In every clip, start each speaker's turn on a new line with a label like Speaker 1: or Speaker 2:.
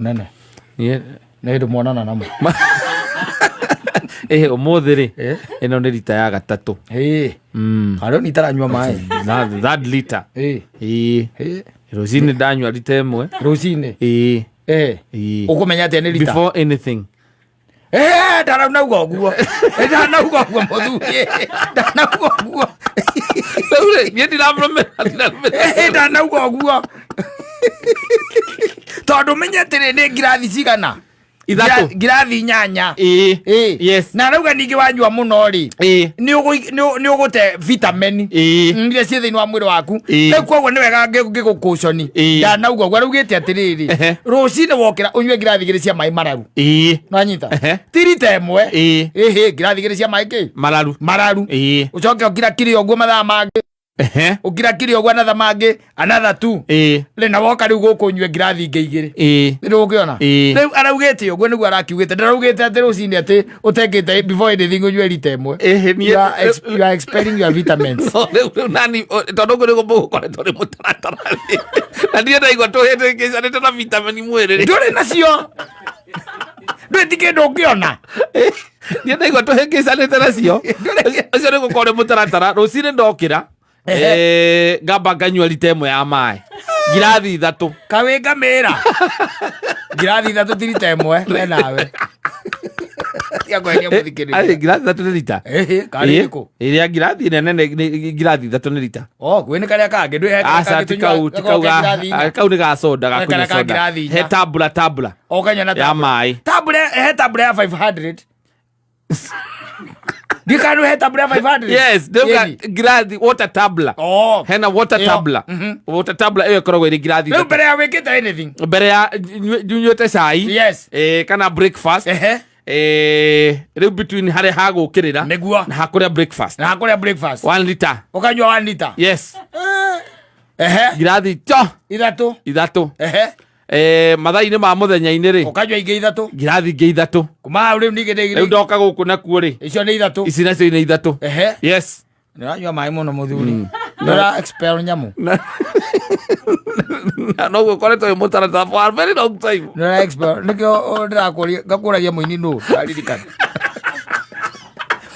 Speaker 1: Nene.
Speaker 2: Niĩ
Speaker 1: Nĩ hĩndĩ mwonana namo.
Speaker 2: Ĩhĩ ũmũthĩ rĩ
Speaker 1: Eh?
Speaker 2: ĩno nĩ rita ya gatatũ.
Speaker 1: Ĩĩ. Karĩo nĩ itaranyua maĩ.
Speaker 2: Third liter.
Speaker 1: Ĩĩ.
Speaker 2: Ĩĩ.
Speaker 1: Ĩĩ.
Speaker 2: Rũcinĩ ndanyua rita ĩmwe.
Speaker 1: Rũcinĩ.
Speaker 2: Ĩĩ.
Speaker 1: Eh.
Speaker 2: Ĩĩ.
Speaker 1: Ũkũmenya atĩa nĩ rita?
Speaker 2: Before anything.
Speaker 1: Eh, ndanauga ũguo. Eh, Ndanauga ũguo mũthuri. Ndanauga ũguo.
Speaker 2: Rĩu rĩ niĩ ndiramũrũmĩrĩra ndiramũrũmĩrĩra.
Speaker 1: Eh, Ndanauga ũguo. Tondũ menye atĩrĩ nĩ ngirathi cigana?
Speaker 2: Ithatũ.
Speaker 1: Ngirathi inyanya.
Speaker 2: Ĩĩ.
Speaker 1: Ĩĩ.
Speaker 2: Yes.
Speaker 1: Na arauga ningĩ wanyua mũno rĩ.
Speaker 2: Ĩĩ.
Speaker 1: Nĩ ũgũte vitamini
Speaker 2: Ĩĩ.
Speaker 1: iria ciĩ thĩinĩ wa mwĩrĩ waku.
Speaker 2: Ĩĩ.
Speaker 1: Rĩu koguo nĩ wega ngĩgũkũconi.
Speaker 2: Ĩĩ.
Speaker 1: Ndanauga ũguo araugĩte atĩrĩrĩ.
Speaker 2: Ehe.
Speaker 1: Rũcinĩ wokĩra ũnyue ngirathi igĩrĩ cia maĩ mararu.
Speaker 2: Ĩĩ.
Speaker 1: Nĩwanyita?
Speaker 2: Ehe.
Speaker 1: Ti rita ĩmwe.
Speaker 2: Ĩĩ.
Speaker 1: Ĩhĩ, ngirathi igĩrĩ cia maĩ kĩ?
Speaker 2: Mararu.
Speaker 1: Mararu.
Speaker 2: Ĩĩ.
Speaker 1: Ũcoke ũkirakire ũguo mathaa mangĩ.
Speaker 2: Ehe.
Speaker 1: Ũkirakire ũguo another mangĩ another two.
Speaker 2: Ĩĩ.
Speaker 1: Rĩ na woka rĩu gũkũ ũnyue ngirathi ingĩ igĩrĩ.
Speaker 2: Ĩĩ.
Speaker 1: Nĩ ũkĩona?
Speaker 2: Ĩĩ.
Speaker 1: Rĩu araugĩte ũguo nĩguo arakiugĩte. Ndaraugĩte atĩ rũcinĩ atĩ ũtekĩte before anything ũnyue rita ĩmwe.
Speaker 2: Ĩhĩ, niĩ-
Speaker 1: You are you are expelling your vitamins.
Speaker 2: No, rĩu nani tondũ ũguo nĩguo mũgũkoretwo nĩ mũtaratara rĩ. Na niĩ ndaigua tũhĩtĩkĩcanĩte na vitamini mwĩrĩ rĩ.
Speaker 1: Ndũrĩ nacio. Ndũrĩ ti kĩndũ ũngĩona.
Speaker 2: Niĩ ndaigua tũhĩngĩcanĩte nacio. Ũcio nĩ gũkorwo nĩ mũtaratara. Rũcinĩ ndokĩra ngamba nganyua rita ĩmwe ya maĩ. Ngirathi ithatũ.
Speaker 1: Kawĩ ngamĩra. Ngirathi ithatũ ti rita ĩmwe we nawe. Tiga kwendia mũthikĩrĩria.
Speaker 2: Arĩ ngirathi ithatũ nĩ rita.
Speaker 1: Ĩhĩ, karĩ ĩrĩkũ?
Speaker 2: Ĩrĩa ngirathi nene nĩ ngirathi ithatũ nĩ rita.
Speaker 1: Oh, kwĩ nĩ karĩa kangĩ. Ndwĩ he karĩa
Speaker 2: Aca
Speaker 1: kangĩ
Speaker 2: ti
Speaker 1: tũnyuaga-
Speaker 2: kau ti
Speaker 1: gakoragwo
Speaker 2: kau
Speaker 1: ke
Speaker 2: ga
Speaker 1: ngirathi inya.
Speaker 2: ah, kau nĩ ga soda ga
Speaker 1: Karĩa
Speaker 2: kũnyua
Speaker 1: ka
Speaker 2: soda.
Speaker 1: ngirathi inya.
Speaker 2: He tambura tambura
Speaker 1: Ũkanyua na
Speaker 2: ya
Speaker 1: tambura.
Speaker 2: maĩ.
Speaker 1: Tambura he tambura ya 500. Ndikanu he tambura ya 500.
Speaker 2: Yes, ndauga
Speaker 1: Yeni.
Speaker 2: ngirathi water tumbler.
Speaker 1: Oh.
Speaker 2: Hena water
Speaker 1: Ĩyo.
Speaker 2: tumbler. Water tumbler ĩyo ĩkoragwo ĩrĩ ngirathi
Speaker 1: Rĩu
Speaker 2: ithatũ.
Speaker 1: mbere ya wĩkĩte anything.
Speaker 2: Mbere ya nyuĩte cai.
Speaker 1: Yes.
Speaker 2: Kana breakfast.
Speaker 1: Ehe.
Speaker 2: Rĩu between harĩa ha gũkĩrĩra
Speaker 1: Nĩguo.
Speaker 2: na ha kũrĩa breakfast.
Speaker 1: Na hakũrĩa breakfast.
Speaker 2: 1 liter.
Speaker 1: Ũkanyua 1 liter.
Speaker 2: Yes.
Speaker 1: Ehe.
Speaker 2: Ngirathi cho
Speaker 1: Ithatũ.
Speaker 2: ithatũ.
Speaker 1: Ehe.
Speaker 2: Mathaa-inĩ ma mũthenya-inĩ rĩ
Speaker 1: Ũkanyua ingĩ ithatũ.
Speaker 2: ngirathi ingĩ ithatũ.
Speaker 1: Kuma hau rĩu ningĩ nĩ
Speaker 2: Rĩu ndoka gũkũ nakuo rĩ
Speaker 1: Icio nĩ ithatũ.
Speaker 2: ici nacio nĩ ithatũ.
Speaker 1: Ehe.
Speaker 2: Yes.
Speaker 1: Nĩ ũranyua maĩ mũno mũthuri. Nĩ ũra expel nyamũ.
Speaker 2: Na noguo ũkoretwo wĩ mũtaratara for a very long time.
Speaker 1: Nĩ ũra expel. Nĩkĩo ndĩrakũria ngakũragia mũini nũ ndaririkana.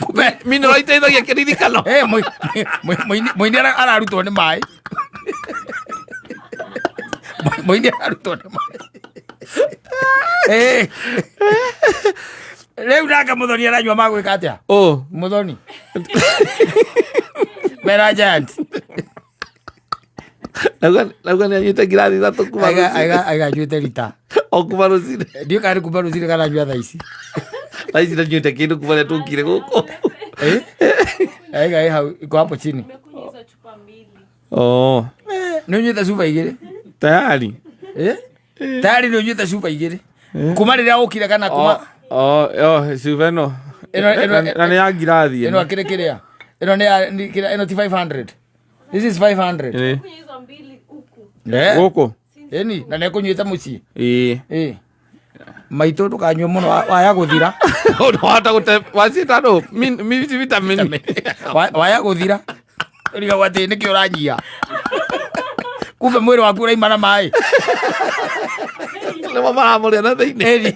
Speaker 2: Kumbe mineral iteithagia kĩririkano.
Speaker 1: Eh, mũini ararutwo nĩ maĩ. Mũini ararutwo nĩ maĩ. Eh. Rĩu nake mũthoni aranyua ma gwĩka atĩa?
Speaker 2: Oh.
Speaker 1: Mũthoni. Mera giant.
Speaker 2: Nauga nĩ anyuĩte ngirathi ithatũ kuma
Speaker 1: Aiga
Speaker 2: rũcinĩ.
Speaker 1: aiga aiga anyuĩte rita.
Speaker 2: O kuma rũcinĩ.
Speaker 1: Ndiũĩ kana nĩ kuma rũcinĩ kana anyua thaa ici.
Speaker 2: Thaa ici ndanyuĩte kĩndũ kuma rĩrĩa tũkire gũkũ.
Speaker 1: Eh? Aiga ĩ hau iko hapo chini.
Speaker 3: Nimekunywa hizo chupa mbili.
Speaker 2: Oh.
Speaker 1: Nĩ ũnyuĩte cuba igĩrĩ.
Speaker 2: Tayari.
Speaker 1: Eh? Tayari nĩ ũnyuĩte cuba igĩrĩ. Kuma rĩrĩa ũkire kana kuma
Speaker 2: Oh, oh, cuba ĩno. Na nĩ ya ngirathi
Speaker 1: ĩno
Speaker 2: ĩno.
Speaker 1: akĩrĩ kĩrĩa. Ĩno nĩ ya kĩrĩa ĩno ti 500. This is 500.
Speaker 2: Ĩ.
Speaker 3: Kunywa hizo mbili huku.
Speaker 1: Eh.
Speaker 2: Gũkũ.
Speaker 1: Ĩni na nĩ ekũnyuĩte mũciĩ.
Speaker 2: Ĩ.
Speaker 1: Ĩ. Maitũ ndũkanyue mũno waya gũthira.
Speaker 2: Wahota gũte waciĩta ndũ? Vitamin.
Speaker 1: Waya gũthira. Ũrigagwo atĩ nĩkĩ ũranyia. Kumbe mwĩrĩ waku ũraima na maĩ.
Speaker 2: Nĩmo maramũrĩa na thĩinĩ.
Speaker 1: Ĩni.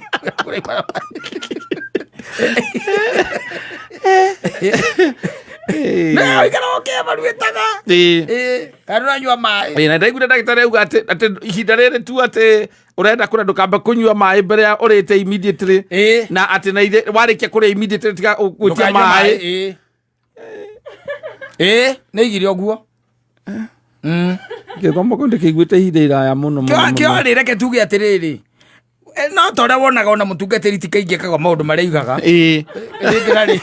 Speaker 1: Ũraima na maĩ. Na ũikara ũkĩevaluĩtaga.
Speaker 2: Ĩ.
Speaker 1: Ĩ. Kana ũranyua maĩ.
Speaker 2: Ĩ, na ndaiguire ndagĩtarĩ auga atĩ ihinda rĩrĩ tu atĩ ũrenda kũrĩa ndũkambe kũnyua maĩ mbere ya ũrĩte immediately.
Speaker 1: Ĩ.
Speaker 2: Na atĩ na ithe warĩkia kũrĩa immediately tiga gwĩtia
Speaker 1: Ndũkanyue
Speaker 2: maĩ.
Speaker 1: Ĩ. Ĩ, nĩ igire ũguo.
Speaker 2: Gĩthomo kĩu ndĩkĩiguĩte ihinda iraya mũno mũno mũno.
Speaker 1: Kĩo rĩ reke tuge atĩrĩrĩ. No ta ũrĩa wonaga ona mũtungatĩri ti kaingĩ ekaga maũndũ marĩa aigaga.
Speaker 2: Ĩ.
Speaker 1: Rĩngĩ na rĩ.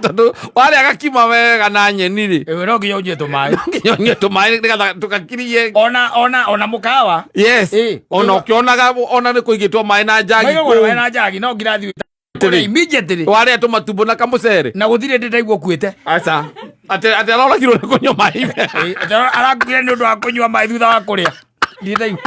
Speaker 2: Tondũ warĩa gakima wega na nyeni rĩ.
Speaker 1: Ĩĩ, no nginya ũnyue tũmaĩ.
Speaker 2: Nginya ũnyue tũmaĩ nĩgetha tũgakirie.
Speaker 1: Ona mũkawa.
Speaker 2: Yes.
Speaker 1: Ĩ.
Speaker 2: Ona ũkĩonaga ona nĩ kũigĩtwo maĩ na njagi
Speaker 1: Maigagwo
Speaker 2: kũu.
Speaker 1: maĩ na njagi no ngirathi
Speaker 2: Atĩrĩ.
Speaker 1: immediately.
Speaker 2: Warĩa tũmatumbo na kamũcere.
Speaker 1: Na gũtirĩ ndĩ ndaigua ũkuĩte.
Speaker 2: Aca. Atĩ aroragirwo nĩ kũnyua maĩ.
Speaker 1: Ĩ, atĩ arakuire nĩ ũndũ wa kũnyua maĩ thutha wa kũrĩa. Ndirĩ ndaigua.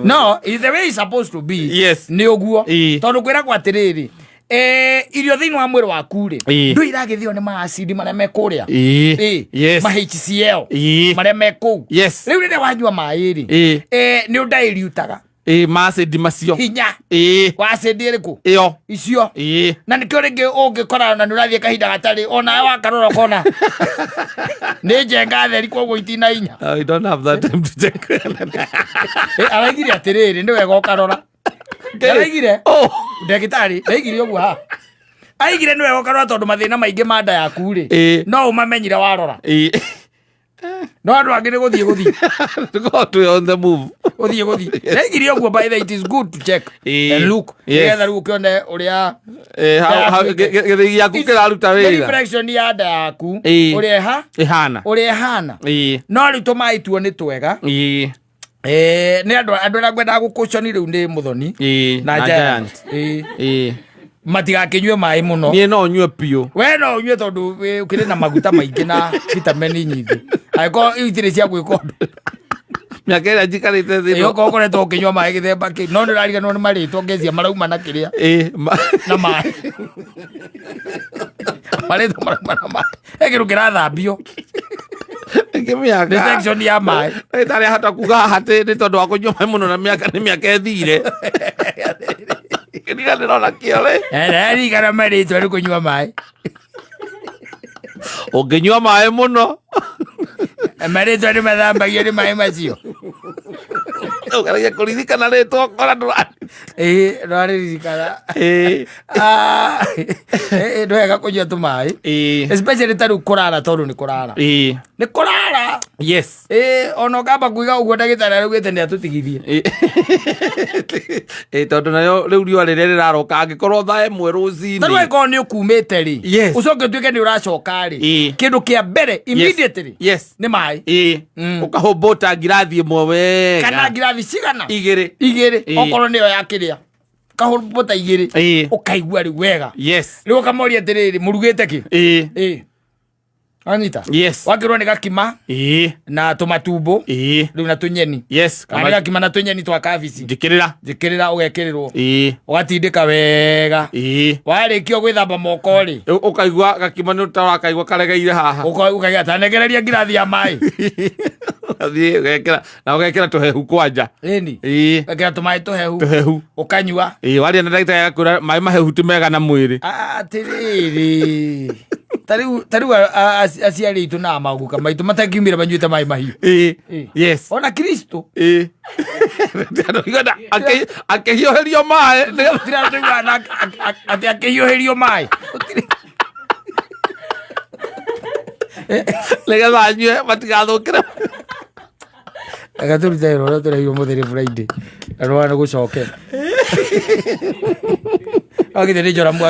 Speaker 1: No, the way it's supposed to be.
Speaker 2: Yes.
Speaker 1: Nĩ ũguo.
Speaker 2: Ĩ.
Speaker 1: Tondũ kwĩragwo atĩrĩrĩ. Irio thĩinĩ wa mwĩrĩ waku rĩ,
Speaker 2: Ĩĩ.
Speaker 1: ndũ iragĩthio nĩ maacidi marĩa me kũrĩa.
Speaker 2: Ĩĩ.
Speaker 1: Ĩĩ,
Speaker 2: Yes.
Speaker 1: ma HCl
Speaker 2: Ĩĩ.
Speaker 1: marĩa me kũu.
Speaker 2: Yes.
Speaker 1: Rĩu rĩrĩa wanyua maĩ rĩ,
Speaker 2: Ĩĩ.
Speaker 1: nĩ ũndairiutaga
Speaker 2: Ĩĩ, macidi macio.
Speaker 1: Hinya
Speaker 2: Ĩĩ.
Speaker 1: wa acidi ĩrĩkũ?
Speaker 2: Ĩyo.
Speaker 1: Icio.
Speaker 2: Ĩĩ.
Speaker 1: Na nĩkĩo rĩngĩ ũngĩkora na nĩ ũrathiĩ kahinda gatarĩ onawe wakarora ũkona nĩ njenga theri, koguo itina hinya.
Speaker 2: I don't have that time to check.
Speaker 1: Araigire atĩrĩrĩ, nĩ wega ũkarora. Araigire
Speaker 2: Oh.
Speaker 1: ndagĩtarĩ ndaigire ũguo haha, aigire nĩ wega ũkarora tondũ mathĩna maingĩ ma nda yaku rĩ,
Speaker 2: Ĩĩ.
Speaker 1: no ũmamenyire warora.
Speaker 2: Ĩĩ.
Speaker 1: No andũ angĩ nĩ gũthiĩ gũthiĩ.
Speaker 2: Tukorwo twĩ on the move.
Speaker 1: Gũthiĩ gũthiĩ. Ndaigire ũguo, by the way, it is good to check
Speaker 2: Ĩĩ.
Speaker 1: and look,
Speaker 2: Yes.
Speaker 1: nĩgetha rĩu ũkĩone ũrĩa
Speaker 2: Gĩthĩi gĩaku kĩraruta
Speaker 1: Nĩ
Speaker 2: wĩra.
Speaker 1: reflection ya nda yaku,
Speaker 2: Ĩĩ.
Speaker 1: ũrĩa ĩha
Speaker 2: Ĩhana.
Speaker 1: ũrĩa ĩhana.
Speaker 2: Ĩĩ.
Speaker 1: No rĩu tũmaĩ tuo nĩ twega.
Speaker 2: Ĩĩ.
Speaker 1: Nĩ andũ arĩa ngwendaga gũkũconi rĩu nĩ Mũthoni
Speaker 2: Ĩĩ.
Speaker 1: na
Speaker 2: Na
Speaker 1: Giant.
Speaker 2: Giant.
Speaker 1: Ĩĩ.
Speaker 2: Ĩĩ.
Speaker 1: Matigakĩnyue maĩ mũno.
Speaker 2: Niĩ no nyue biũ.
Speaker 1: We no ũnyue tondũ ũkĩrĩ na maguta maingĩ na vitamini nyingĩ, angĩkorwo itirĩ cia gwĩka ũndũ.
Speaker 2: Mĩaka ĩrĩa njikarĩte thĩ.
Speaker 1: Ĩĩ, okorwo ũkoretwo ũkĩnyua maĩ gĩthemba kĩu, no nĩ ũrariganĩrwo nĩ marĩtwa ngecia marauma na kĩrĩa
Speaker 2: Ĩĩ.
Speaker 1: Na maĩ, marĩtwa marauma na maĩ, he kĩndũ kĩrathambio.
Speaker 2: Ĩngĩ mĩaka.
Speaker 1: Nĩ section ya maĩ.
Speaker 2: Ndagĩtarĩ ahota kuga haha atĩ nĩ tondũ wa kũnyua maĩ mũno na mĩaka nĩ mĩaka ĩthire. Kĩriganĩro nakĩo rĩ.
Speaker 1: Ririkana marĩtwa nĩ kũnyua maĩ.
Speaker 2: Ũngĩnyua maĩ mũno.
Speaker 1: Marĩtwa nĩ mathambagio nĩ maĩ macio.
Speaker 2: Ũgeragia kũririkana rĩtwa ũkora ndũra.
Speaker 1: Ĩĩ, ndwaririkana.
Speaker 2: Ĩĩ.
Speaker 1: Ah, nĩ wega kũnyua tũmaĩ,
Speaker 2: Ĩĩ.
Speaker 1: especially ta rĩu kũrara, tondũ nĩ kũrara,
Speaker 2: Ĩĩ.
Speaker 1: nĩ kũrara.
Speaker 2: Yes.
Speaker 1: Ĩĩ, ona ũkamba kuiga ũguo ndagĩtarĩ araugĩte nĩ atũtigithie.
Speaker 2: Ĩĩ, tondũ nayo rĩu riũa rĩrĩa rĩraroka angĩkorwo thaa 1 rũcinĩ.
Speaker 1: Ta rĩu angĩkorwo nĩ ũkumĩte rĩ,
Speaker 2: Yes.
Speaker 1: ũcoke ũtuĩke nĩ ũracoka rĩ,
Speaker 2: Ĩĩ.
Speaker 1: kĩndũ kĩa mbere immediately
Speaker 2: Yes.
Speaker 1: nĩ maĩ.
Speaker 2: Ĩĩ. Ũkahũmbũta ngirathi 1 wega.
Speaker 1: Kana ngirathi cigana?
Speaker 2: 2.
Speaker 1: 2.
Speaker 2: Ĩĩ.
Speaker 1: Okorwo nĩyo ya kĩrĩa kahũmbũta 2,
Speaker 2: Ĩĩ.
Speaker 1: ũkaigua rĩu wega.
Speaker 2: Yes.
Speaker 1: Rĩu ũkamoria atĩrĩrĩ, mũrugĩte kĩ?
Speaker 2: Ĩĩ.
Speaker 1: Ĩĩ, anyita.
Speaker 2: Yes.
Speaker 1: Wakĩrwo nĩ gakima
Speaker 2: Ĩĩ.
Speaker 1: na tũmatumbo
Speaker 2: Ĩĩ.
Speaker 1: rĩu na tũnyeni.
Speaker 2: Yes.
Speaker 1: Kana nĩ gakima na tũnyeni twa kabici.
Speaker 2: Njĩkĩrĩra.
Speaker 1: Njĩkĩrĩra, ũgekĩrĩrwo.
Speaker 2: Ĩĩ.
Speaker 1: Ũgatindĩka wega.
Speaker 2: Ĩĩ.
Speaker 1: Warĩkia gwĩthamba moko rĩ,
Speaker 2: Ũkaigua gakima nĩ ũtarakaigua karegeire haha.
Speaker 1: Ũkaiga tanegereria ngirathi ya maĩ.
Speaker 2: Ũgathiĩ ũgekĩra na ũgekĩra tũhehu kwanja.
Speaker 1: Ĩni.
Speaker 2: Ĩĩ.
Speaker 1: Ũgekĩra tũmaĩ tũhehu.
Speaker 2: Tũhehu.
Speaker 1: Ũkanyua.
Speaker 2: Ĩĩ, waria na ndagĩtarĩ agakwĩra maĩ mahehu ti mega na mwĩrĩ.
Speaker 1: Atĩrĩrĩ, tarĩu aciari aitũ na maguka maitũ matakiumire manyuĩte maĩ mahiũ.
Speaker 2: Ĩĩ.
Speaker 1: Ĩĩ.
Speaker 2: Yes.
Speaker 1: Ona Kristo.
Speaker 2: Ĩĩ. Akĩhiũhĩrio maĩ
Speaker 1: Tiratũiguana atĩ akĩhiũhĩrio maĩ.
Speaker 2: Nĩgetha anyue matigathũkĩre.
Speaker 1: Reke tũrute wĩra ũrĩa tũrehirwo mũthĩ nĩ Friday na nĩwona nĩ gũcokera. Wagithĩ nĩ Joramu.